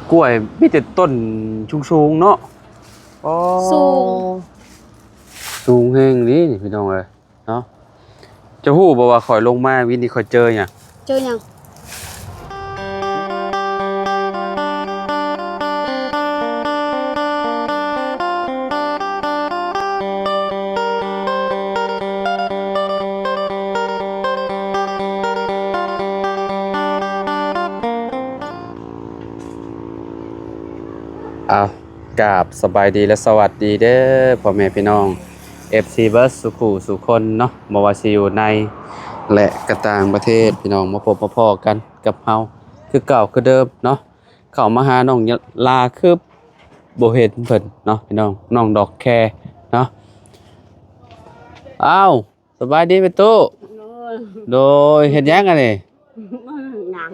ກ້ວຍມີແຕ່ຕົ້ນສູງໆເນາະ. ອໍ ສູງ ສູງແຮງນີ້ພີ່ນ້ອງເອີຍເນາະ. ເຈົ້າຮູ້ບໍ່ວ່າຂ້ອຍລົງມາວິນນີ້ ຂ້ອຍເຈີຫຍັງ? ເຈີຫຍັງ? ອ້າວ ກາບສະບາຍດີ ແລະ ສະຫວັດດີເດີ ພໍ່ແມ່ພີ່ນ້ອງ ເອັຟຊີ ເບິດສູ່ຄູ່ສູ່ຄົນເນາະ, ບໍ່ວ່າຊິຢູ່ໃນ ແລະ ກະຕ່າງປະເທດ ພີ່ນ້ອງ ມາພົບມາພໍ້ກັນກັບເຮົາຄືເກົ່າຄືເດີມເນາະ. ເຂົ້າມາຫານ້ອງລາຄືບໍ່ເຫັນເພິ່ນເນາະ ພີ່ນ້ອງ, ນ້ອງດອກແຄເນາະ. ອ້າວ ສະບາຍດີແມ່ຕູ້. ໂດຍ ໂດຍ ເຮັດຫຍັງອັນນີ້? ຫຍັງ?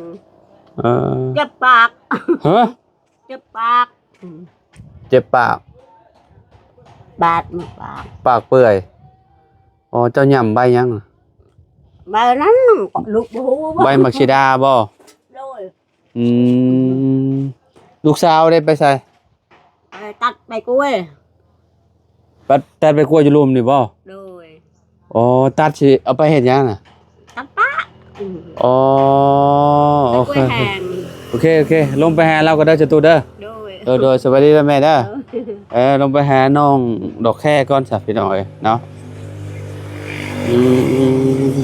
ເອີ ເຈັບປາກ. ຮະ? ເຈັບປາກ. ເຈັບປາກ? ບາດມາປາກ. ປາກເປື່ອຍ. ອໍ ເຈົ້າຫຍ້ຳໃບຫຍັງ? ໃບນັ້ນ ລູກບໍ່ຮູ້. ໃບໝາກສີດາບໍ່? ໂດຍ. ອືມ ລູກສາວໄດ້ໄປໃສ? ໄປຕັດໃບກ້ວຍ. ຕັດ ຕັດໃບກ້ວຍຢູ່ລຸ່ມນີ້ບໍ່? ໂດຍ. ອໍ ຕັດຊິເອົາໄປເຮັດຫຍັງນະ? ຕັດປະ. ອືມ ອໍ ໃບກ້ວຍແຫ້ງ. ໂອເຄ ໂອເຄ ລົງໄປຫາລາວກໍເດີ ຈະຕູເດີ. ໂດຍ ໂດຍ ໂດຍ ສະບາຍດີເດີແມ່ເດີ. ເອີ ເອີ ລົງໄປຫານ້ອງດອກແຄກ່ອນຊະ ພີ່ນ້ອງເອີຍເນາະ. ອືມ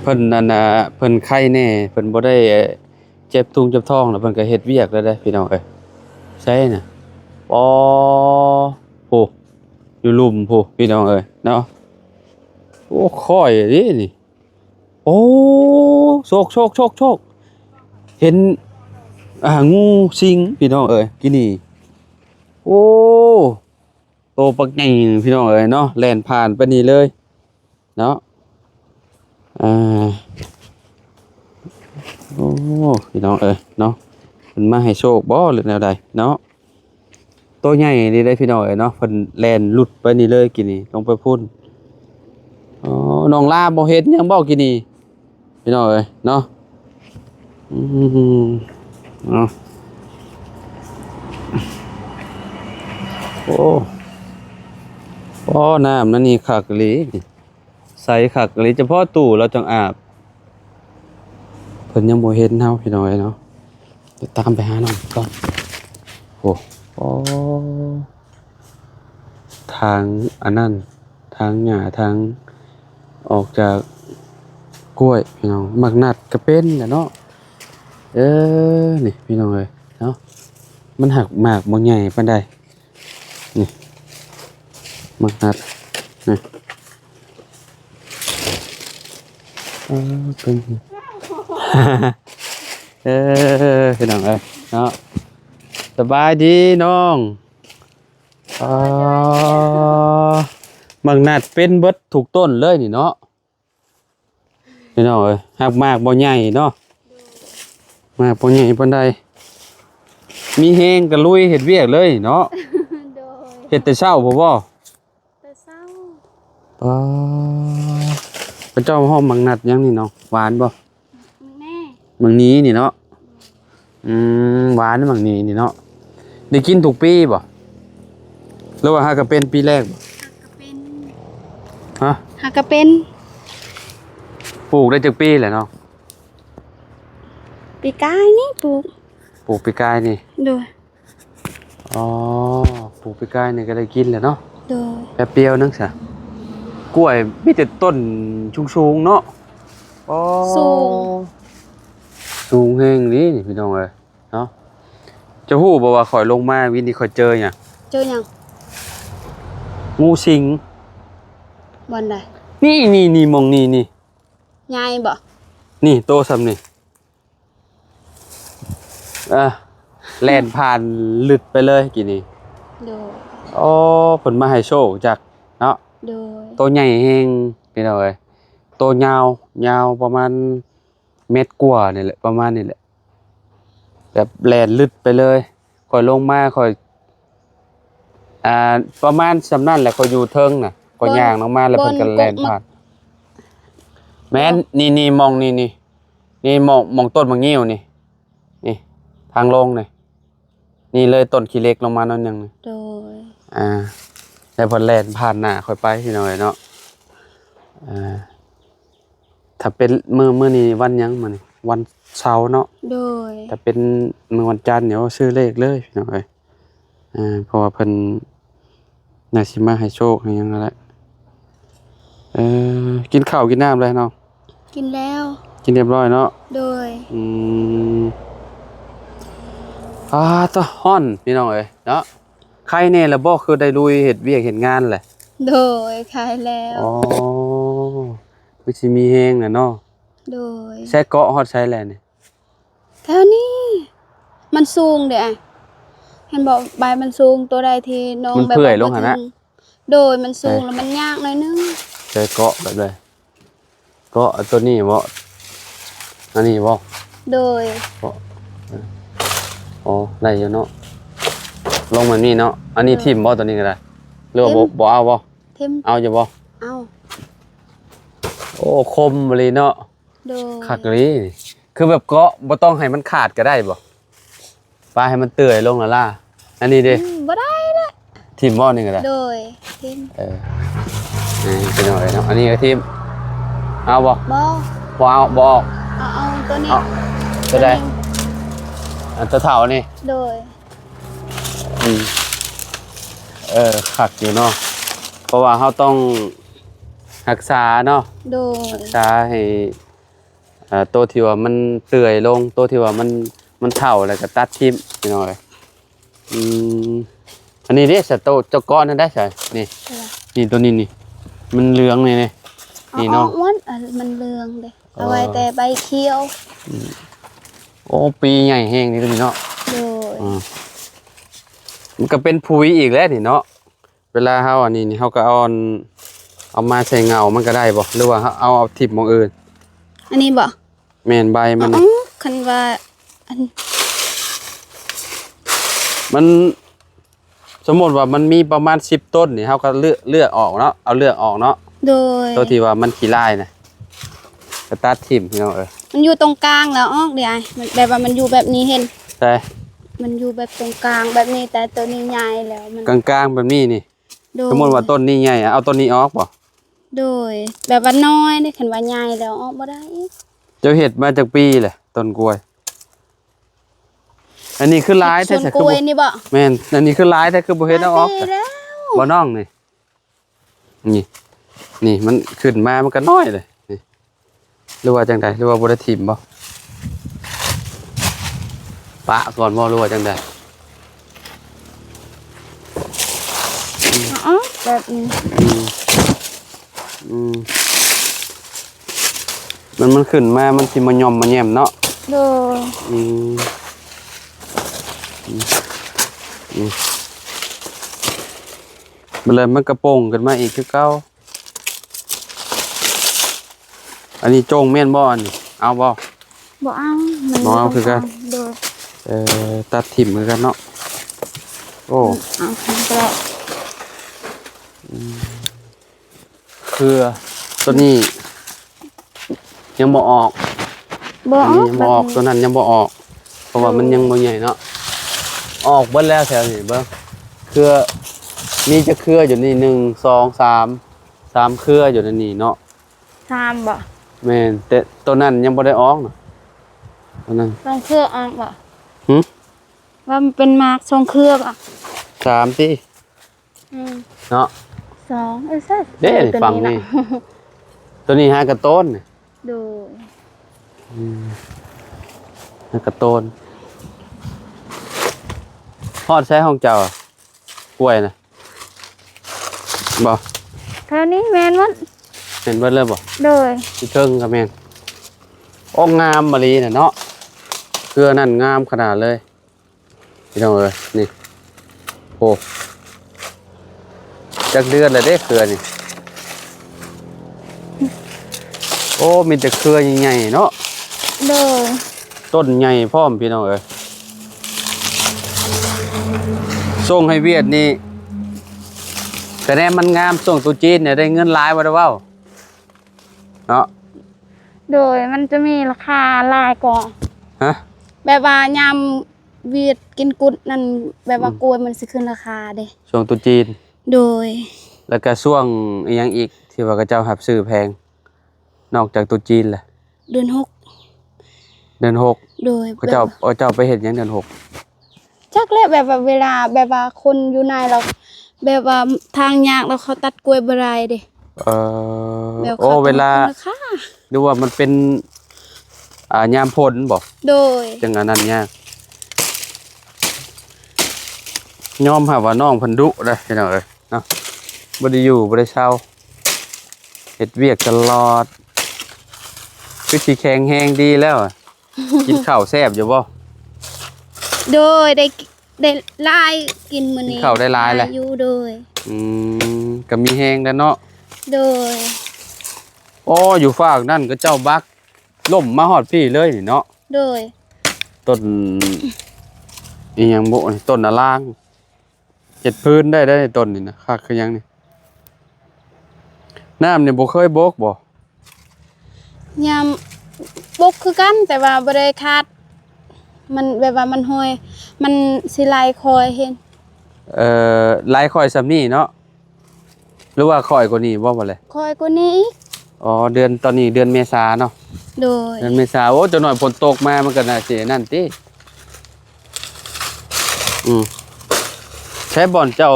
ເພິ່ນ ອັນນ່າ ເພິ່ນໄຄແດ່ ເພິ່ນບໍ່ໄດ້ ເຈັບທຸງເຈັບທ້ອງແລ້ວ ເພິ່ນກໍເຮັດວຽກແລ້ວເດ້ ພີ່ນ້ອງເອີຍ. ໃສນະ? ອໍ ໂອ້ ຢູ່ລຸ່ມພຸ້ນ ພີ່ນ້ອງເອີຍເນາະ. ໂອ້ ຂ້ອຍເດ້ນີ້. ໂອ້ ໂຊກ ໂຊກ ໂຊກ ໂຊກ ເຫັນ ອ່າ ງູສິງ ພີ່ນ້ອງເອີຍ ກີ້ນີ້. ໂອ້ ໂຕບັກໃຫຍ່ ພີ່ນ້ອງເອີຍເນາະ, ແລ່ນຜ່ານໄປນີ້ເລີຍເນາະ. ອ່າ ໂອ້ ພີ່ນ້ອງເອີຍເນາະ, ເພິ່ນມາໃຫ້ໂຊກບໍ່ ຫຼືແນວໃດເນາະ? ໂຕໃຫຍ່ນີ້ເດ້ ພີ່ນ້ອງເອີຍເນາະ, ເພິ່ນແລ່ນຫຼຸດໄປນີ້ເລີຍ ກີ້ນີ້ ລົງໄປພຸ້ນ. ອໍ ນ້ອງລາບໍ່ເຫັນຫຍັງບໍ່ ກີ້ນີ້ ພີ່ນ້ອງເອີຍເນາະ. ອືມ ເນາະ ໂອ້ ໂອ້ ນ້ຳນັ້ນນີ້ຄັກອີ່ຫຼີ ໃສຄັກອີ່ຫຼີ, ຈະເພາະຕູ້ລາວຈັ່ງອາບ. ເພິ່ນຍັງບໍ່ເຫັນເຮົາ ພີ່ນ້ອງເອີຍເນາະ, ດຽວຕາມໄປຫານ້ອງກ່ອນ. ໂອ້ ໂອ້ ທາງອັນນັ້ນ ທາງຫຍ້າ ທາງອອກຈາກກ້ວຍ ພີ່ນ້ອງ. ໝາກນັດກໍເປັນແຫຼະເນາະ. ເອີ ນີ້ພີ່ນ້ອງເອີຍເນາະ, ມັນຫາກໝາກບໍ່ໃຫຍ່ປານໃດ. ນີ້ ໝາກນັດນີ້. ເອີ ເປັນ ເອີ ພີ່ນ້ອງເອີຍເນາະ, ສະບາຍດີນ້ອງ. ອໍ ໝາກນັດເປັນເບິດທຸກຕົ້ນເລີຍນີ້ເນາະ ພີ່ນ້ອງເອີຍ. ຫາກໝາກບໍ່ໃຫຍ່ເນາະ, ໝາກບໍ່ໃຫຍ່ປານໃດ, ມີແຮງກໍລຸຍເຮັດວຽກເລີຍເນາະ. ໂດຍ. ເຮັດແຕ່ເຊົ້າພຸ້ນບໍ່? ແຕ່ເຊົ້າ. ປາ ເຂົາເຈົ້າຮ້ອງໝາກນັດຫຍັງນີ້ນ້ອງ? ຫວານບໍ່? ແມ່ ໝາກນີ້ນີ້ເນາະ. ອືມ ຫວານໝາກນີ້ນີ້ເນາະ. ໄດ້ກິນທຸກປີບໍ່ ຫຼືວ່າຫາກະເປັນປີແລກບໍ່? ຫາກະເປັນ. ຮະ? ຫາກະເປັນ. ປູກໄດ້ຈັກປີແລ້ວນ້ອງ? ປີກາຍນີ້ປູກ. ປູກປີກາຍນີ້. ໂດຍ. ອໍ ປູກປີກາຍນີ້ກໍໄດ້ກິນແລ້ວເນາະ. ໂດຍ. ແປັບດຽວໜຶ່ງຊະ. ກ້ວຍມີແຕ່ຕົ້ນສູງໆເນາະ. ອໍ ສູງ ສູງແຮງນີ້ພີ່ນ້ອງເອີຍເນາະ. ເຈົ້າຮູ້ບໍ່ວ່າຂ້ອຍລົງມາວິນນີ້ ຂ້ອຍເຈີຫຍັງ? ເຈີຫຍັງ? ງູສິງ. ບ່ອນໃດ? ນີ້ໆໆ ໝ່ອງນີ້ນີ້. ໃຫຍ່ບໍ່? ນີ້ໂຕສ່ຳນີ້. ອ່າ ແລ່ນຜ່ານລຶດໄປເລີຍກີ້ນີ້. ໂດຍ. ໂອ້ ເພິ່ນມາໃຫ້ໂຊກຈັກເນາະ. ໂດຍ. ໂຕໃຫຍ່ແຮງພີ່ນ້ອງເອີຍ, ໂຕຍາວ ຍາວປະມານແມັດກວ່ານີ້ແຫຼະ ປະມານນີ້ແຫຼະ, ແບບແລ່ນລຶດໄປເລີຍ. ຂ້ອຍລົງມາ ຂ້ອຍ ອ່າ ປະມານສ່ຳນັ້ນແຫຼະ, ຂ້ອຍຢູ່ເທິງນະ ຂ້ອຍຍ່າງລົງມາ ແລ້ວເພິ່ນກໍແລ່ນຜ່ານ. ແມ່ນ ນີ້ໆ ໝ່ອງນີ້ນີ້. ນີ້ໝ່ອງ ໝ່ອງຕົ້ນໝາກງິ້ວນີ້ ນີ້ ທາງລົງນີ້ ນີ້ເລີຍຕົ້ນຂີ້ເຫຼັກລົງມາໜ້ອຍໜຶ່ງນີ້ ໂດຍ ອ່າ ແລ້ວເພິ່ນແລ່ນຜ່ານໜ້າຂ້ອຍໄປ ພີ່ນ້ອງເອີຍເນາະ. ອ່າ ຖ້າເປັນມື້ ມື້ນີ້ວັນຫຍັງ? ມື້ນີ້ວັນເສົາເນາະ ໂດຍ ຖ້າເປັນມື້ວັນຈັນນີ້ ໂອ້ ຊື້ເລກເລີຍ ພີ່ນ້ອງເອີຍ. ອ່າ ເພາະວ່າເພິ່ນໜ້າຊິມາໃຫ້ໂຊກໃຫ້ຫຍັງຫັ້ນແຫຼະ. ເອີ ກິນເຂົ້າກິນນ້ຳແລ້ວເນາະ? ກິນແລ້ວ ກິນຮຽບຮ້ອຍເນາະ ໂດຍ ອືມ ອາ ຕະ ຮ້ອນ ພີ່ນ້ອງເອີຍເນາະ. ໄຄແນ່ລະບໍ່ ຄືໄດ້ລຸຍເຮັດວຽກເຮັດງານແຫຼະ? ໂດຍ ໄຄແລ້ວ ອໍ ຄືຊິມີແຮງແຫຼະເນາະ ໂດຍ. ໃສເກາະຮອດໃສແລ້ວນີ້? ແຖວນີ້ມັນສູງເດ້ ເຫັນບໍ່ ໃບມັນສູງ ຕົວໃດທີ່ນ້ອງ ມັນເປື່ອຍລົງຫັ້ນນະ ໂດຍ ມັນສູງ ແລ້ວມັນຍາກໜ້ອຍໜຶ່ງ. ໃສເກາະແບບໃດ? ເກາະຕົວນີ້ບໍ່? ອັນນີ້ບໍ່? ໂດຍ ເກາະ ອໍ ໄດ້ຢູ່ເນາະ ລົງແບບນີ້ເນາະ. ອັນນີ້ ເອີ ຖິ້ມບໍ່ ຕົວນີ້ກໍໄດ້ ຫຼືວ່າບໍ່? ບໍ່ເອົາບໍ່? ຖິ້ມ ເອົາຢູ່ບໍ່? ເອົາ ໂອ້ ຄົມອີ່ຫຼີເນາະ ໂດຍ ຄັກອີ່ຫຼີ. ຄືແບບເກາະບໍ່ຕ້ອງໃຫ້ມັນຂາດກໍໄດ້ບໍ່? ປາໃຫ້ມັນເປື່ອຍລົງລະລາ ອັນນີ້ເດ້ ອືມ ບໍ່ໄດ້ລະ ຖິ້ມບໍ່ນີ້ກໍໄດ້ ໂດຍ ຖິ້ມ ເອີ ນີ້ພີ່ນ້ອງເອີຍເນາະ ອັນນີ້ກໍຖິ້ມ ເອົາບໍ່? ບໍ່ ບໍ່ເອົາ ບໍ່ອອກ ເອົາ ເອົາຕົວນີ້ ເອົາ ຕົວໃດ? ຕົວນີ້ ອັນຕົວເຖົ້ານີ້ ໂດຍ ອືມ ເອີ ຄັກຢູ່ເນາະ ເພາະວ່າເຮົາຕ້ອງຮັກສາເນາະ ໂດຍ ຮັກສາໃຫ້ ເອີ ໂຕທີ່ວ່າມັນເປື່ອຍລົງ ໂຕທີ່ວ່າມັນ ມັນເຖົ້າແລ້ວກໍຕັດຖິ້ມ ພີ່ນ້ອງເອີຍ. ອືມ ອັນນີ້ເດ້ ສະໂຕ ເຈົ້າກ້ອນນັ້ນໄດ້ໃສ ນີ້ ເອີ ນີ້ ໂຕນີ້ນີ້ ມັນເຫຼືອງນີ້ ນີ້ ອໍ ນີ້ເນາະ ມັນເຫຼືອງເດ້ ເອີ ເອົາໄວ້ແຕ່ໃບຂຽວ ອືມ ໂອ້ ປີໃຫຍ່ແຮງນີ້ ໂຕນີ້ເນາະ ໂດຍ ອືມ ມັນກໍເປັນຜຸຍອີກແລ້ວນີ້ເນາະ. ເວລາເຮົາອັນນີ້ນີ້ ເຮົາກໍເອົາ ເອົາມາໃສ່ເຫງົາມັນກໍໄດ້ບໍ່ ຫຼືວ່າເຮົາເອົາ ເອົາຖິ້ມໝ່ອງອື່ນ? ອັນນີ້ບໍ່? ແມ່ນ ໃບມັນ ເອົາ ຄັນວ່າອັນ ມັນ ສົມມຸດວ່າມັນມີປະມານສິບຕົ້ນນີ້ ເຮົາກໍເລືອກ ເລືອກອອກເນາະ ເອົາເລືອກອອກເນາະ ໂດຍ ໂຕທີ່ວ່າມັນຂີ້ລາຍນະ ກໍຕັດຖິ້ມ ພີ່ນ້ອງເອີຍ. ມັນຢູ່ຕົງກາງແລ້ວອອກເດ ອ້າຍ ແບບວ່າມັນຢູ່ແບບນີ້ ເຫັນ ໃສ ມັນຢູ່ແບບຕົງກາງແບບນີ້ ແຕ່ໂຕນີ້ໃຫຍ່ແລ້ວ ມັນກາງໆແບບນີ້ນີ້ ໂດຍ ສົມມຸດວ່າຕົ້ນນີ້ໃຫຍ່ ເອົາຕົ້ນນີ້ອອກບໍ່? ໂດຍ ແບບວ່ານ້ອຍເດ້ ຄັນວ່າໃຫຍ່ແລ້ວອອກບໍ່ໄດ້ອີກ. ເຈົ້າເຮັດມາຈັກປີແຫຼະຕົ້ນກ້ວຍ? ອັນນີ້ຄືຫຼາຍແທ້ ສວນກ້ວຍນີ້ບໍ່? ແມ່ນ ອັນນີ້ຄືຫຼາຍແທ້ ຄືບໍ່ເຮັດເອົາອອກ? ຫຼາຍປີແລ້ວ ບໍ່ນ້ອງນີ້ ນີ້ ນີ້ມັນຂຶ້ນມາມັນກໍນ້ອຍເລີຍນີ້. ຫຼືວ່າຈັ່ງໃດ? ຫຼືວ່າບໍ່ໄດ້ຖິ້ມບໍ່? ປະກ່ອນບໍ່? ຫຼືວ່າຈັ່ງໃດ? ອໍ ແບບນີ້ ອືມ ອືມ ມັນ ມັນຂຶ້ນມາ ມັນຊິມາຍ່ອມມາແຍ້ມເນາະ. ໂດຍ ອືມ ອືມ ອືມ. ບັດແລ້ວມັນກະໂປ່ງຂຶ້ນມາອີກຄືເກົ່າ. ອັນນີ້ຈົ່ງແມ່ນບໍ່? ອັນນີ້ເອົາບໍ່? ບໍ່ເອົາ ມັນບໍ່ເອົາຄືກັນ. ໂດຍ ເອີ ຕັດຖິ້ມຄືກັນເນາະ. ໂອ້ ເອົາ ເອົາໄປແລ້ວ ອືມ. ເຄືອຕົວນີ້ຍັງບໍ່ອອກ. ບໍ່ອອກ ອັນນີ້ຍັງບໍ່ອອກ ແບບນີ້ ຕົວນັ້ນຍັງບໍ່ອອກ ເພາະວ່າມັນ ໂດຍ ຍັງບໍ່ໃຫຍ່ເນາະ. ອອກເບິດແລ້ວແຖວນີ້ເບິ່ງ ເຄືອ ມີຈັກເຄືອຢູ່ນີ້ ໜຶ່ງ ສອງ ສາມ ສາມເຄືອຢູ່ໃນນີ້ເນາະ. ສາມບໍ່? ແມ່ນ ແຕ່ຕົວນັ້ນຍັງບໍ່ໄດ້ອອກນະ ຕົວນັ້ນ ສອງເຄືອອອກບໍ່? ຫື? ວ່າມັນເປັນໝາກສອງເຄືອບໍ່? ສາມຕິ. ອືມ ເນາະ ສອງ ເອີ ໃຊ່ ເດ້ ເອີ ຝັ່ງນີ້ ຕົວນີ້ຫາກະໂຕນ. ໂດຍ ອືມ ຫາກະໂຕນ. ຮອດໃສຂອງເຈົ້າ ກ້ວຍນະບໍ່? ແຖວນີ້ແມ່ນໝົດ ແມ່ນເບິດເລີຍບໍ່? ໂດຍ ຢູ່ເທິງກໍແມ່ນ. ໂອ້ ງາມມະລີນະເນາະ ເຄືອນັ້ນງາມຂະໜາດເລີຍ. ພີ່ນ້ອງເອີຍ ນີ້ ໂອ້ ຈັກເດືອນແລ້ວເດ້ເຄືອນີ້. ໂອ້ ມີແຕ່ເຄືອໃຫຍ່ໆເນາະ. ໂດຍ ຕົ້ນໃຫຍ່ພ້ອມ ພີ່ນ້ອງເອີຍ. ສົ່ງໃຫ້ຫວຽດນີ້ ກະແນມມັນງາມ ຊ່ວງຕຸຈີນນີ້ໄດ້ເງິນຫຼາຍບໍ່ໄດ້ເວົ້າເນາະ. ໂດຍ ມັນຈະມີລາຄາຫຼາຍກວ່າ ຮະ ແບບວ່າຍາມ ຫວຽດກິນກຸດນັ້ນ ແບບວ່າ ອືມ ກ້ວຍມັນຊິຂຶ້ນລາຄາເດ້ ຊ່ວງຕຸດຈີນ. ໂດຍ. ແລ້ວກະຊ່ວງອີ່ຫຍັງອີກທີ່ວ່າເຂົາເຈົ້າຮັບຊື້ແພງ ນອກຈາກຕຸດຈີນລະ? ເດືອນຫົກ. ເດືອນຫົກ. ໂດຍ. ເຂົາເຈົ້າ ເຂົາເຈົ້າໄປເຮັດຫຍັງເດືອນຫົກ? ຈັກແຫຼະ ແບບວ່າເວລາ ແບບວ່າຄົນຢູ່ໃນລາວ ແບບວ່າທາງຍາກ ແລ້ວເຂົາຕັດກ້ວຍບໍ່ໄດ້ເດ້. ເອີ ແບບ ໂອ້ ເຂົາ ເວລາ ຕ້ອງຂຶ້ນລາຄາ ຫຼືວ່າມັນເປັນ ອ່າ ຍາມຝົນບໍ? ໂດຍ. ຈັ່ງອັນນັ້ນຍາກ. ຍອມຮັບວ່ານ້ອງເພິ່ນດຸເດ້ ພີ່ນ້ອງເອີຍເນາະ, ບໍ່ໄດ້ຢູ່ບໍ່ໄດ້ເຊົາ ເຮັດວຽກຕະຫຼອດ. ຄືຊິແຂງແຮງດີແລ້ວ. ກິນເຂົ້າແຊບຢູ່ບໍ່? ໂດຍ ໄດ້ ໄດ້ຫຼາຍ ກິນມື້ນີ້ ກິນເຂົ້າໄດ້ຫຼາຍແຫຼະ ຫຼາຍຢູ່. ໂດຍ. ອືມ ກໍມີແຮງແລ້ວເນາະ. ໂດຍ. ໂອ້ ຢູ່ຟາກນັ້ນເຂົາເຈົ້າບັກລົ້ມມາຮອດພີ້ເລີຍນີ້ເນາະ. ໂດຍ. ຕົ້ນອີ່ຫຍັງບຸ ຕົ້ນນາລາງ. ເຮັດພື້ນໄດ້ໄດ໋ຕົ້ນນີ້ນະ ຄັກຄືຫຍັງນີ້. ນ້ຳນີ້ບໍ່ເຄີຍບົກບໍ? ຍາມບົກຄືກັນ ແຕ່ວ່າບໍ່ໄດ້ຂາດ ມັນແບບວ່າມັນຫ້ອຍ ມັນຊິໄຫຼຄ່ອຍເຫັນ. ເອີ ໄຫຼຄ່ອຍສ່ຳນີ້ເນາະ ຫຼືວ່າຄ່ອຍກວ່ານີ້ບໍ່? ບໍ່ແຫຼະ ຄ່ອຍກວ່ານີ້ອີກ. ອໍ ເດືອນ ຕອນນີ້ເດືອນເມສາເນາະ. ໂດຍ. ເດືອນເມສາ ໂອ້ ຈັກໜ້ອຍຝົນຕົກມາ ມັນກໍໜ້າຊິນັ້ນຕິ. ອືມ ໃຊ້ບ່ອນເຈົ້າ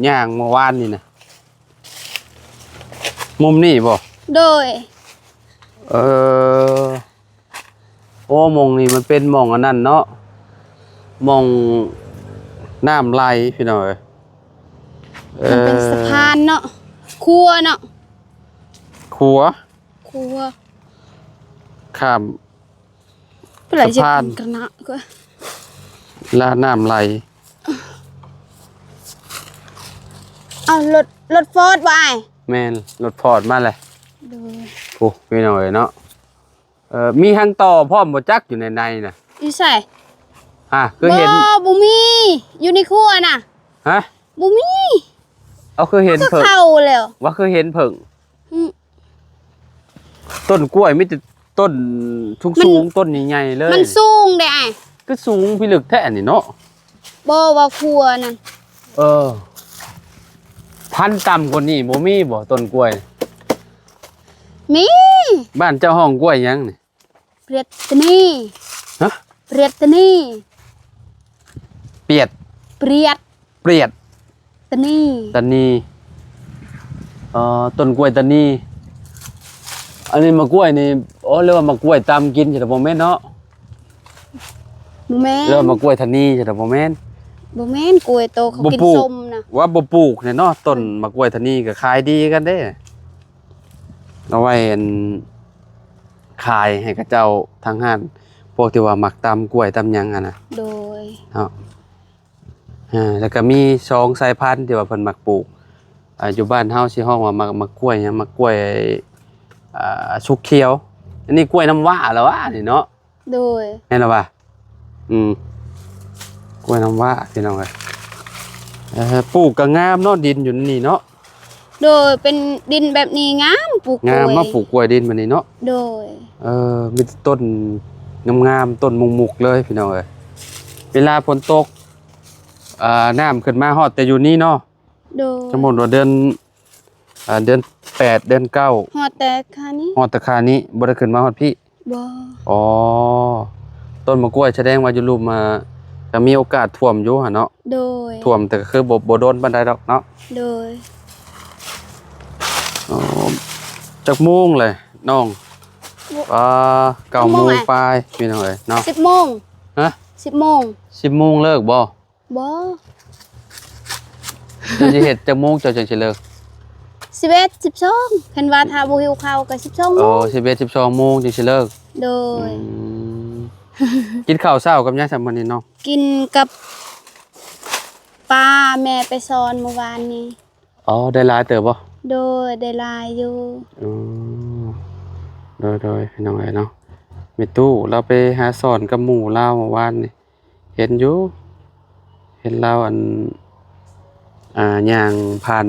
ຍ່າງເມື່ອວານນີ້ນະ ມຸມນີ້ບໍ? ໂດຍ. ເອີ ໂອ້ ໝ່ອງນີ້ມັນເປັນໝ່ອງອັນນັ້ນເນາະ ໝ່ອງນ້ຳໄຫຼພີ່ນ້ອງເອີຍ. ເອີ ມັນເປັນສະພານເນາະ ຂົວເນາະ ຂົວ ຂົວ ຂ້າມ ສະພານ ລະນ້ຳໄຫຼ. ເອົາ ລົດ ລົດຟອດບໍ່ອ້າຍ? ແມ່ນ ລົດຟອດມາແຫຼະ. ໂດຍ. ໂອ້ ພີ່ນ້ອງເອີຍເນາະ. ເອີ ມີຫາງຕໍ່ພ້ອມບໍ່ຈັກ ຢູ່ໃນໃນນະ? ຢູ່ໃສ? ຮະ ຄືເຫັນ ບໍ່ ບໍ່ມີ ຢູ່ໃນຄົວນະ. ຮະ? ບໍ່ມີ. ເອົາ ຄືເຫັນເຜິ້ງ ເຂົ້າແລ້ວ ວ່າຄືເຫັນເຜິ້ງ. ອືມ ຕົ້ນກ້ວຍມີແຕ່ຕົ້ນສູງໆ ມັນ ຕົ້ນໃຫຍ່ໆເລີຍ. ມັນສູງເດ້ອ້າຍ. ຄືສູງພິລຶກແທ້ນີ້ເນາະ. ບໍ່ ວ່າຂົວນັ້ນ. ເອີ ພັນຕ່ຳກວ່ານີ້ບໍ່ມີບໍ່ ຕົ້ນກ້ວຍ? ມີ. ບ້ານເຈົ້າຮ້ອງກ້ວຍຫຍັງນີ້? ປຽດຕານີ. ຮະ? ປຽດຕານີ. ປຽດ ປຽດ ປຽດ ຕານີ ຕານີ. ອໍ ຕົ້ນກ້ວຍຕານີ. ອັນນີ້ໝາກກ້ວຍນີ້ ໂອ້ ເອີ້ນວ່າໝາກກ້ວຍຕຳກິນ ຊິບໍ່ແມ່ນເນາະ? ບໍ່ແມ່ນ. ເອີ້ນວ່າກ້ວຍທານີ ຊິບໍ່ແມ່ນ? ບໍ່ແມ່ນ ກ້ວຍໂຕເຂົາກິນສົ້ມນະ. ວ່າບໍ່ປູກແນ່ເນາະ ຕົ້ນໝາກກ້ວຍທານີກໍຂາຍດີຄືກັນເດ້. ເອົາໄວ້ອັນ ຂາຍໃຫ້ເຂົາເຈົ້າທາງຮ້ານ ພວກທີ່ວ່າມັກຕຳກ້ວຍຕຳຫຍັງຫັ້ນນະ. ໂດຍ. ເນາະ. ອ່າ ແລ້ວກໍມີສອງສາຍພັນທີ່ວ່າເພິ່ນມັກປູກ ອ່າ ຢູ່ບ້ານເຮົາຊິຮ້ອງວ່າໝາກ ໝາກກ້ວຍຫຍັງ ໝາກກ້ວຍ ອ່າ ສຸກຂຽວ. ອັນນີ້ກ້ວຍນ້ຳວ້າລະຫວານີ້ເນາະ. ໂດຍ. ແມ່ນລະຫວາ? ອືມ ກ້ວຍນ້ຳວ້າ ພີ່ນ້ອງເອີຍ. ເອີ ປູກກໍງາມເນາະ ດິນຢູ່ໃນນີ້ເນາະ. ໂດຍ ເປັນດິນແບບນີ້ງາມ ປູກກ້ວຍ ງາມເນາະ ປູກກ້ວຍດິນແບບນີ້ເນາະ. ໂດຍ. ເອີ ມີແຕ່ຕົ້ນງາມໆ ຕົ້ນມຸກໆເລີຍ ພີ່ນ້ອງເອີຍ. ເວລາຝົນຕົກ ອ່າ ນ້ຳຂຶ້ນມາຮອດແຕ່ຢູ່ນີ້ເນາະ. ໂດຍ. ສົມມຸດວ່າເດືອນ ອ່າ ເດືອນແປດ ເດືອນເກົ້າ ຮອດແຕ່ຄານີ້ ຮອດແຕ່ຄານີ້ ບໍ່ໄດ້ຂຶ້ນມາຮອດພີ້. ບໍ່. ອໍ ຕົ້ນໝາກກ້ວຍສະແດງວ່າຢູ່ລຸ່ມ ອ່າ ກໍມີໂອກາດຖ້ວມຢູ່ຫັ້ນເນາະ. ໂດຍ. ຖ້ວມແຕ່ກໍຄືບໍ່ ບໍ່ດົນປານໃດດອກເນາະ. ໂດຍ. ອໍ ຈັກໂມງແຫຼະນ້ອງ? ບໍ່ ອ່າ ເກົ້າໂມງປາຍ ພີ່ນ້ອງເອີຍເນາະ. ສິບໂມງ. ຮະ? ສິບໂມງ. ສິບໂມງເລີກບໍ່? ບໍ່. ເຈົ້າຊິເຮັດຈັກໂມງເຈົ້າຈັ່ງຊິເລີກ? ສິບເອັດ ສິບສອງ ຄັນວ່າຖ້າບໍ່ຫິວເຂົ້າກໍສິບສອງໂມງ. ໂອ້ ສິບເອັດ ສິບສອງໂມງຈຶ່ງຊິເລີກ. ໂດຍ. ອືມ ກິນເຂົ້າເຊົ້າກັບຫຍັງຊະມື້ນີ້ນ້ອງ? ກິນກັບປາ ແມ່ໄປສອນມື້ວານນີ້. ອໍ ໄດ້ຫຼາຍເຕີບບໍ່? ໂດຍ ໄດ້ຫຼາຍຢູ່. ອໍ ໂດຍໆ ພີ່ນ້ອງເອີຍເນາະ. ແມ່ຕູ້ລາວໄປຫາສອນກັບໝູ່ລາວມື້ວານນີ້. ເຫັນຢູ່ ເຫັນລາວ ອັນ ອ່າ ຍ່າງຜ່ານ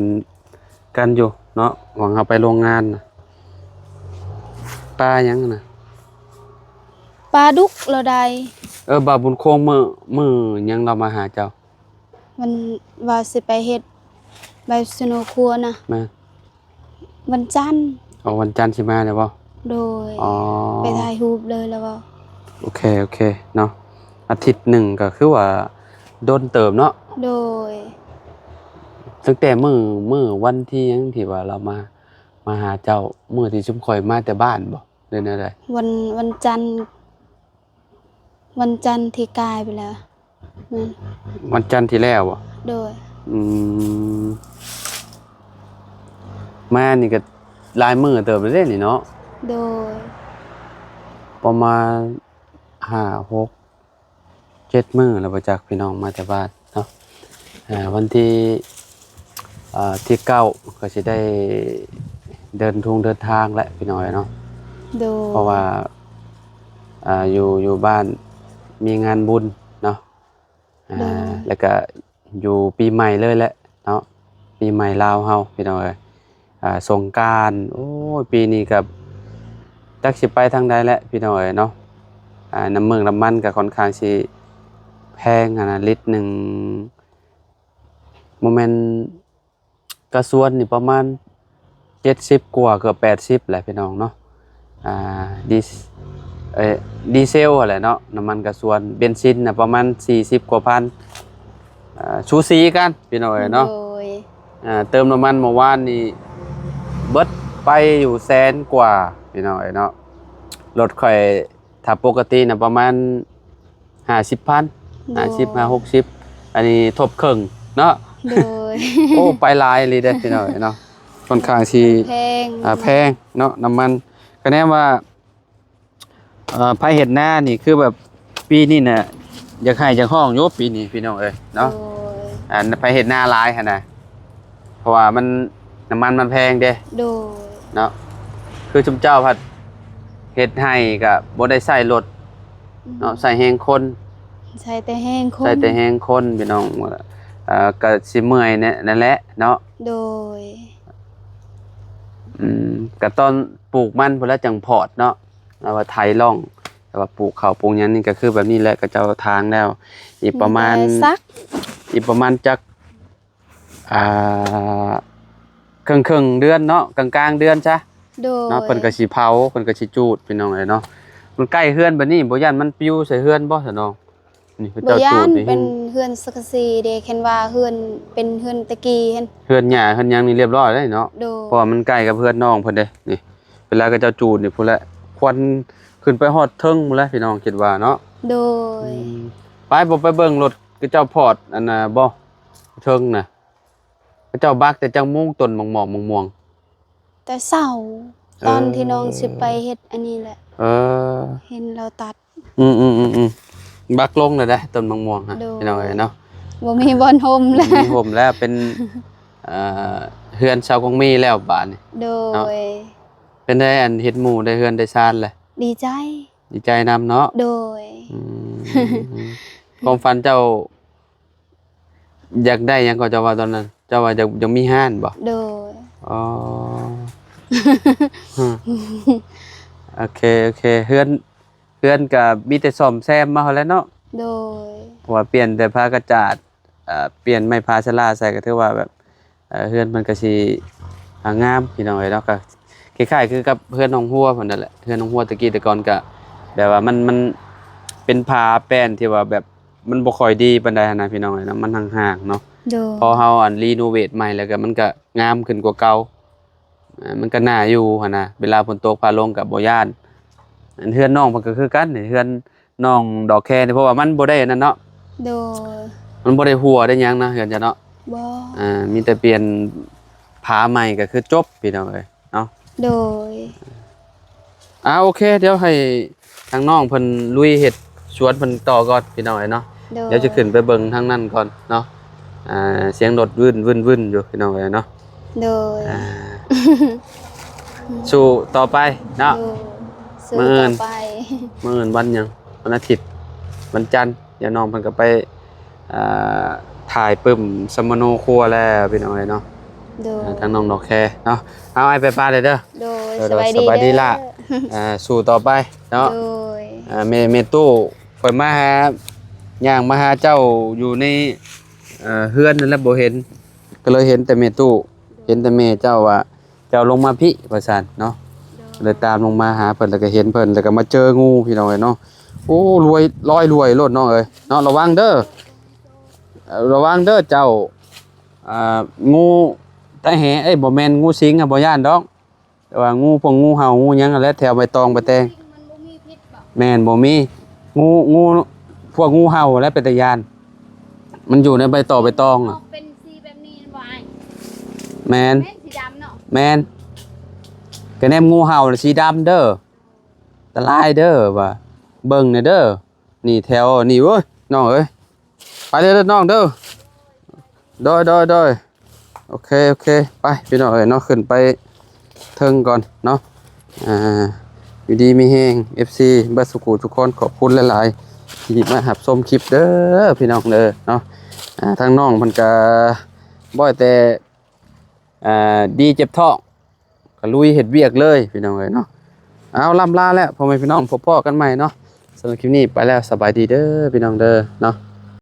ກັນຢູ່ເນາະ ຫວ່າງເຮົາໄປໂຮງງານນະ. ປາຫຍັງນະ? ປາດຸກລາວໄດ້. ເອີ ບ່າວບຸນຄົງ ມື້ ມື້ຫຍັງລາວມາຫາເຈົ້າ? ມັນວ່າຊິໄປເຮັດໃບສະໂນຄົວນະ. ແມ່ນ. ວັນຈັນ. ອໍ ວັນຈັນຊິມາແລ້ວບໍ່? ໂດຍ. ອໍ ໄປຖ່າຍຮູບເລີຍແລ້ວບໍ່? ໂອເຄ ໂອເຄເນາະ. ອາທິດໜຶ່ງກໍຄືວ່າດົນເຕີບເນາະ. ໂດຍ. ຕັ້ງແຕ່ມື້ ມື້ວັນທີຫຍັງທີ່ວ່າລາວມາ ມາຫາເຈົ້າ? ມື້ທີ່ຊຸມຂ້ອຍມາແຕ່ບ້ານບໍ່ ຫຼືແນວໃດ? ວັນ ວັນຈັນ ວັນຈັນທີ່ກາຍໄປແລ້ວ. ແມ່ນ. ວັນຈັນທີ່ແລ້ວບໍ່? ໂດຍ. ອືມ ມານີ້ກໍຫຼາຍມື້ເຕີບແລ້ວເດ້ນີ້ເນາະ. ໂດຍ. ປະມານຫ້າ ຫົກ ເຈັດມື້ແລ້ວບໍ່ຈັກ ພີ່ນ້ອງ ມາແຕ່ບ້ານເນາະ. ອ່າ ວັນທີ ອ່າ ທີເກົ້າກໍຊິໄດ້ເດີນທຸງເດີນທາງແຫຼະ ພີ່ນ້ອງເອີຍເນາະ. ໂດຍ. ເພາະວ່າ ອ່າ ຢູ່ ຢູ່ບ້ານມີງານບຸນເນາະ. ອ່າ ໂດຍ. ແລ້ວກະຢູ່ປີໃໝ່ເລີຍແຫຼະເນາະ ປີໃໝ່ລາວເຮົາ ພີ່ນ້ອງເອີຍ. ອ່າ ສົງການ ໂອ້ຍ ປີນີ້ກໍຈັກຊິໄປທາງໃດແຫຼະ ພີ່ນ້ອງເອີຍເນາະ. ອ່າ ນ້ຳເມືອງນ້ຳມັນກໍຂ້ອນຂ້າງຊິແພງຫັ້ນນະ ລິດໜຶ່ງ ບໍ່ແມ່ນ ກະຊວນນີ້ປະມານເຈັດສິບກວ່າ ເກືອບແປດສິບແຫຼະ ພີ່ນ້ອງເນາະ. ອ່າ ດີ ເອີ ດີເຊວຫັ້ນແຫຼະເນາະ ນ້ຳມັນກະຊວນ. ເບນຊິນນະປະມານສີ່ສິບກວ່າພັນ ອ່າ ສູສີກັນ ພີ່ນ້ອງເອີຍເນາະ. ໂດຍ. ອ່າ ເຕີມນ້ຳມັນເມື່ອວານນີ້ເບິດໄປຢູ່ແສນກວ່າ ພີ່ນ້ອງເອີຍເນາະ. ລົດຂ້ອຍ ຖ້າປົກກະຕິນະປະມານຫ້າສິບພັນ ໂດຍ ຫ້າສິບ ຫ້າຫົກສິບ ອັນນີ້ທົບເຄິ່ງເນາະ. ໂດຍ. ໂອ້ ໄປຫຼາຍອີ່ຫຼີເດ້ ພີ່ນ້ອງເນາະ. ຂ້ອນຂ້າງຊິ ແພງ ອ່າ ແພງເນາະ ນ້ຳມັນ. ກະແນມວ່າ ເອີ ໃຜເຮັດນານີ້ຄືແບບປີນີ້ນະ ຢາກໄຫ້ຢາກຮ້ອງຢູ່ປີນີ້ ພີ່ນ້ອງເອີຍເນາະ. ໂດຍ. ອັນໃຜເຮັດນາຫຼາຍຫັ້ນນະ ເພາະວ່າມັນ ນ້ຳມັນມັນແພງເດ້. ໂດຍ. ເນາະ ຄືຊຸມເຈົ້າພັດເຮັດໄຮ່ກະບໍ່ໄດ້ໃຊ້ລົດເນາະ ອືມ ໃຊ້ແຮງຄົນ ໃຊ້ແຕ່ແຮງຄົນ ໃຊ້ແຕ່ແຮງຄົນ ພີ່ນ້ອງ. ເອີ ກະຊິເມື່ອຍແນ່ ນັ້ນແຫຼະເນາະ. ໂດຍ. ອືມ ກະຕອນປູກມັນພຸ້ນລະຈັ່ງພອດເນາະ ແລ້ວວ່າໄຖລ່ອງ ແຕ່ວ່າປູກເຂົ້າປູກຫຍັງນີ້ກະຄືແບບນີ້ແຫຼະ ເຂົາເຈົ້າຖາງແລ້ວ ອີກປະມານ ມີແຕ່ສັກ ອີກປະມານຈັກ ອ່າ ເຄິ່ງໆເດືອນເນາະ ກາງໆເດືອນຊະ. ໂດຍ. ເນາະ ເພິ່ນກໍຊິເຜົາ ເພິ່ນກໍຊິຈູດ ພີ່ນ້ອງເອີຍເນາະ. ມັນໃກ້ເຮືອນແບບນີ້ ບໍ່ຢ້ານມັນປິວໃສ່ເຮືອນບໍ່ຊະນ້ອງ? ນີ້ເຂົາເຈົ້າຈູດນີ້ ບໍ່ຢ້ານ ເປັນເຮືອນສັງກະສີເດ້ ຄັນວ່າເຮືອນ ເປັນເຮືອນແຕ່ກີ້ຫັ້ນ ເຮືອນຫຍ້າເຮືອນຫຍັງນີ້ລຽບຮ້ອຍເດ້ເນາະ. ໂດຍ. ເພາະວ່າມັນໃກ້ກັບເຮືອນນ້ອງເພິ່ນເດ້. ນີ້ເວລາເຂົາເຈົ້າຈູດນີ້ພຸ້ນແຫຼະ ຄວັນຂຶ້ນໄປຮອດເທິງພຸ້ນແຫຼະ ພີ່ນ້ອງ ຄິດວ່າເນາະ. ໂດຍ. ອືມ ໄປ ບໍ່ໄປເບິ່ງລົດ ເຂົາເຈົ້າພອດອັນນ່າບໍ່ ເທິງນະ ເຂົາເຈົ້າບັກແຕ່ຈັກໂມງ ຕົ້ນໝາກໝອກໝາກມ່ວງ? ແຕ່ເຊົ້າ ເອີ ຕອນທີ່ນ້ອງຊິໄປເຮັດອັນນີ້ແຫຼະ. ເອີ ເຫັນລາວຕັດ. ອືມໆໆໆ ບັກລົງແລ້ວໄດ໋ ຕົ້ນໝາກມ່ວງຫັ້ນ. ໂດຍ. ພີ່ນ້ອງເອີຍເນາະ ບໍ່ມີບ່ອນຮົ່ມແລ້ວ ບໍ່ມີຮົ່ມແລ້ວ ເປັນ ເອີ ເຮືອນຊາວກອງມີແລ້ວບາດນີ້. ໂດຍ. ເນາະ ເປັນໃດ ອັນເຮັດໝູ່ໄດ້ເຮືອນໄດ້ຊານແລ້ວ? ດີໃຈ ດີໃຈນຳເນາະ. ໂດຍ. ອືມ ຄວາມຝັນເຈົ້າ ຢາກໄດ້ຫຍັງກໍເຈົ້າວ່າຕອນນັ້ນ ເຈົ້າວ່າຢາກ ຢາກມີຮ້ານບໍ່? ໂດຍ. ອໍ ໂອເຄ ໂອເຄ ເຮືອນ ເຮືອນກະມີແຕ່ສ້ອມແຊມມາຫັ້ນແຫຼະເນາະ. ໂດຍ. ເພາະວ່າປ່ຽນແຕ່ຝາກະຈາດ ເອີ ປ່ຽນໄມ້ພາສະລາໃສ່ ກໍຖືວ່າແບບ ເອີ ເຮືອນເພິ່ນກໍຊິ ອ່າ ງາມ ພີ່ນ້ອງເອີຍເນາະ. ກໍຄ້າຍໆຄືກັບເຮືອນນ້ອງຫົວເພິ່ນນັ້ນແຫຼະ ເຮືອນນ້ອງຫົວແຕ່ກີ້ແຕ່ກ່ອນ ກໍແບບວ່າມັນ ມັນເປັນຝາແປ້ນທີ່ວ່າແບບມັນບໍ່ຄ່ອຍດີປານໃດຫັ້ນນະ ພີ່ນ້ອງເອີຍເນາະ ມັນຫ່າງໆເນາະ. ໂດຍ. ພໍເຮົາ ອັນ ຣີໂນເວດໃໝ່ແລ້ວກໍມັນກໍງາມຂຶ້ນກວ່າເກົ່າ ອ່າ ມັນກໍໜ້າຢູ່ຫັ້ນນະ ເວລາຝົນຕົກຟ້າລົງກໍບໍ່ຢ້ານ. ອັນເຮືອນນ້ອງເພິ່ນກໍຄືກັນ ເຮືອນ ນ້ອງດອກແຄນີ້ ເພາະວ່າມັນບໍ່ໄດ້ອັນນັ້ນເນາະ. ໂດຍ. ມັນບໍ່ໄດ້ຮົ່ວໄດ້ຫຍັງນະ ເຮືອນເຈົ້າເນາະ. ບໍ່. ອ່າ ມີແຕ່ປ່ຽນຝາໃໝ່ກໍຄືຈົບ ພີ່ນ້ອງເອີຍເນາະ. ໂດຍ. ອ່າ ໂອເຄ ດຽວໃຫ້ທາງນ້ອງເພິ່ນລຸຍເຮັດສວນເພິ່ນຕໍ່ກ່ອນ ພີ່ນ້ອງເອີຍເນາະ. ໂດຍ. ດຽວຈະຂຶ້ນໄປເບິ່ງທາງນັ້ນກ່ອນເນາະ. ອ່າ ສຽງລົດວືນໆຢູ່ ພີ່ນ້ອງເອີຍເນາະ. ໂດຍ. ອ່າ ສູ້ຕໍ່ໄປເນາະ. ໂດຍ. ມື້ອື່ນ ມື້ອື່ນວັນຫຍັງ? ວັນອາທິດ ວັນຈັນ ດຽວນ້ອງເພິ່ນກໍໄປ ອ່າ ຖ່າຍປຶ້ມສຳມະໂນຄົວແລ້ວ ພີ່ນ້ອງເອີຍເນາະ. ໂດຍ. ອ່າ ທາງນ້ອງດອກແຄເນາະ. ເອົາ ອ້າຍໄປປາເດີ. ໂດຍ. ໂດຍ ສະບາຍດີ ສະບາຍດີລະ. ອ່າ ສູ້ຕໍ່ໄປເນາະ. ໂດຍ. ອ່າ ແມ່ ແມ່ຕູ້ ຂ້ອຍມາຫາ ຍ່າງມາຫາເຈົ້າຢູ່ໃນ ເອີ ເຮືອນນັ້ນແຫຼະ ບໍ່ເຫັນ ກໍເລີຍເຫັນແຕ່ແມ່ຕູ້ ເຫັນແຕ່ແມ່ເຈົ້າວ່າ ເຈົ້າລົງມາພີ້ວ່າຊັ້ນເນາະ ໂດຍ ເລີຍຕາມລົງມາຫາເພິ່ນ ແລ້ວກໍເຫັນເພິ່ນ ແລ້ວກໍມາເຈີງູພີ່ນ້ອງເອີຍເນາະ. ໂອ້ ລວຍ ລອຍລວຍໂລດນ້ອງເອີຍເນາະ ລະວັງເດີ ເອີ ລະວັງເດີເຈົ້າ ອ່າ ງູຕາແຫ ເອີຍ ບໍ່ແມ່ນ ງູສິງ ບໍ່ຢ້ານດອກ ແຕ່ວ່າງູພວກງູເຫົ່າງູຫຍັງຫັ້ນແຫຼະ ແຖວໃບຕອງໃບແຕງ ມັນບໍ່ມີພິດບໍ່? ແມ່ນ ບໍ່ມີ ງູ ງູ ພວກງູເຫົ່າຫັ້ນແຫຼະເປັນຕາຢ້ານ ມັນຢູ່ໃນໃບຕໍໃບຕອງ ອອກເປັນສີແບບນີ້ແມ່ນບໍ່ອ້າຍ? ແມ່ນ ແມ່ນສີດຳເນາະ ແມ່ນ ກະແນມງູເຫົ່າລະສີດຳເດີ ອັນຕະລາຍເດີວ່າ ເບິ່ງແດ່ເດີ ນີ້ແຖວນີ້ ໂອ້ຍ ນ້ອງເອີຍ ໄປເດີນ້ອງເດີ ໂດຍ ໂດຍ ໂດຍ ໂອເຄ ໂອເຄ ໄປພີ່ນ້ອງເອີຍເນາະ ຂຶ້ນໄປເທິງກ່ອນເນາະ ອ່າ ຢູ່ດີມີແຮງ ເອັຟຊີ ເບິດສູ່ຜູ້ທຸກຄົນ ຂອບຄຸນຫຼາຍໆ ທີ່ມາຮັບຊົມຄລິບເດີພີ່ນ້ອງເດີເນາະ ອ່າ ທາງນ້ອງເພິ່ນກະບໍ່ແຕ່ ອ່າ ດີເຈັບທ້ອງ ກະລຸຍເຮັດວຽກເລີຍພີ່ນ້ອງເອີຍເນາະ. ເອົາ ລ່ຳລາແລ້ວພໍ່ແມ່ພີ່ນ້ອງ ພົບພໍ້ກັນໃໝ່ເນາະ. ສຳລັບຄລິບນີ້ໄປແລ້ວ ສະບາຍດີເດີພີ່ນ້ອງເດີເນາະ.